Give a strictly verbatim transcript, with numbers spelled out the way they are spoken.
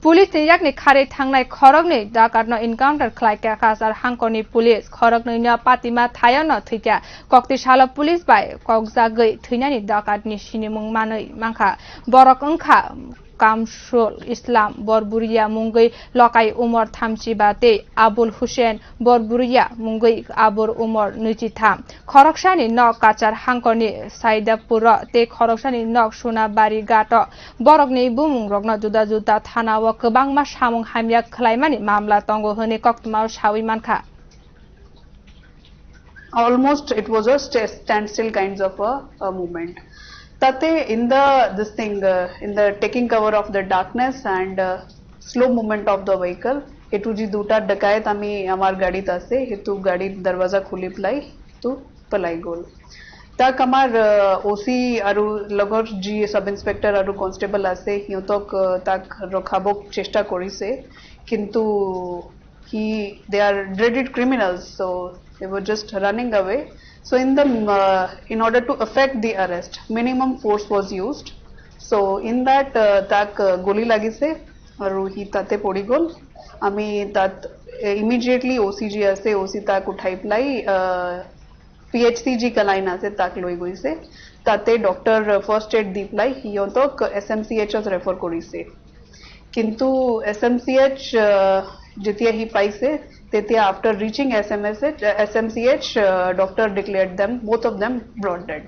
Police ni yakni kharwi thangnai khoroknwi dakatno encounter khlaikha Kachar hangkorni police. Khoroknwino patima thayono thwikha. Kokti salo police bai kokjagwi thwinani dakatni sinimung manwi mankha. Borok wngkha Kamsul Islam Borburia mungwi Lokai Umar thamchiba tei Abul Hussein Borburia mungwi Abur Umar nwichitham. Khoroksani nok Kachar hangkorni Saidapuro tei khoroksani nok Sunabari Ghato. Borokni bumungrokno juda juda thanao kwbangma samung hamya khwlaimani mamla tongo hwnwi koktwmao sawi mankha. Almost it was a sta- standstill kinds of a, a movement. Tate in the this thing uh, in the taking cover of the darkness and uh, slow movement of the vehicle, এটু যে দুটা ডাকায়েত আমি আমার গাড়িত আছে, সেইটো গাড়ির দরৱাজা খুলি পেলাই তো পলাই গ'ল। তাক আমাৰ অ' চি আৰু লগৰ যি চাব ইন্সপেক্টৰ আৰু কনষ্টেবল আছে, সিহঁতক আহ, তাক ৰখাব চেষ্টা কৰিছে, কিন্তু he they are dreaded criminals, so they were just running away. So in the uh, in order to effect the arrest, minimum force was used. So in that uh, তাক uh, গুলী লাগিছে আৰু সি তাতে পৰি গ'ল। আমি তাত ইমিডিয়েটলি অ' চি জি আছে, অ' চি তাক উঠাই পেলাই পি এইচ চি জি কলাইন আছে, তাক লৈ গৈছে। তাতে ডক্টৰ ফাৰ্ষ্ট এইড দি পেলাই সিহঁতক এছ এম চি এইচত ৰেফাৰ কৰিছে। কিন্তু এছ এম চি এইচ যেতিয়া সি পাইছে, তেতিয়া after reaching S M C H, uh, S M C H, uh, doctor declared them, both of them, brought dead.